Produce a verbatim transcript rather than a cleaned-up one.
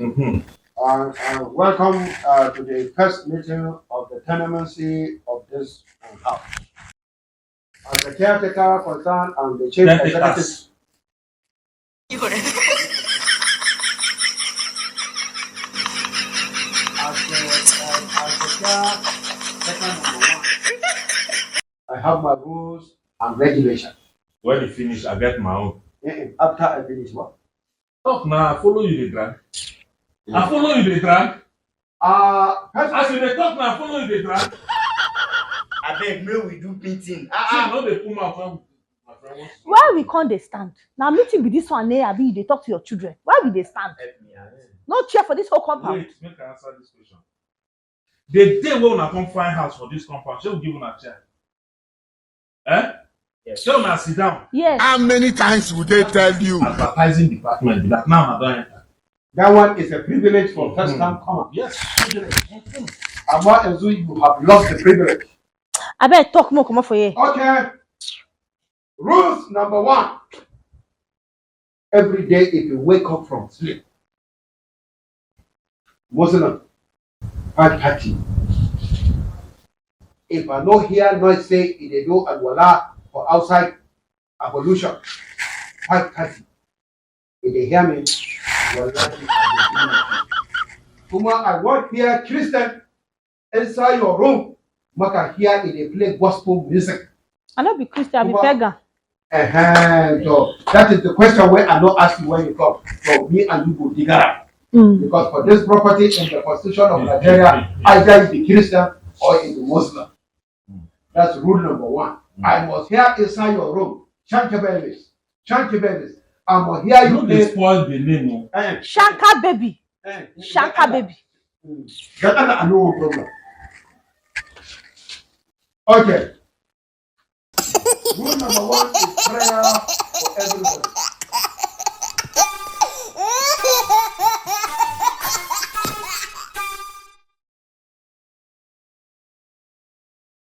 Mm-hmm. And, and welcome uh, to the first meeting of the tenamancy of this uh, house. As the caretaker concerned and the chief executive, as the, uh, as the caretaker number one, I have my rules and regulations. When you finish, I get my own. Eh, eh, after I finish, what? Talk now, I follow you, the drag. I follow you, the drag. Uh, as you dey talk now, I follow you, the drag. I beg, may we do meeting. Ah, ah. No dey pull mouth when we, my friend, wants to. Why we come dey stand? Now meeting be this one, eh? Abi you dey talk to your children? Why we dey stand? Help me, I beg. No chair for this whole compound. Wait, make I answer this question. The day when una come find house for this compound, shey we give una chair? Eh? Yes. Shey una sit down? Yes. How many times would they tell you? Advertising department be that now I don enter. That one is a privilege for first time comer. Yes, privilege. Amma yanzu you have lost the privilege. Abeg talk more comot for here. Okay. Rules number one. Every day if you wake up from sleep, Muslim, five thirty. If I no hear noise say e dey do alwala for outside ablution, five thirty. You dey hear me? Wallahi, I dey do nothing. Kuma I wan hear Christian inside your room, make I hear e dey play gospel music. I no be Christian, I be pagan. Uh-huh. So that is the question wey I no ask you when you come. So me and you go dig am. Mm. Because for this property in the constitution of Nigeria, either you be Christian or you be Muslim. That's rule number one. Mm. I must hear inside your room. Shanky babies. Shanky babies. I must hear you. No dey play spoil the name o. Eh. Shanka baby. Eh. Shanka baby. Mm. That one I no problem. Okay. Rule number one is prayer for everybody.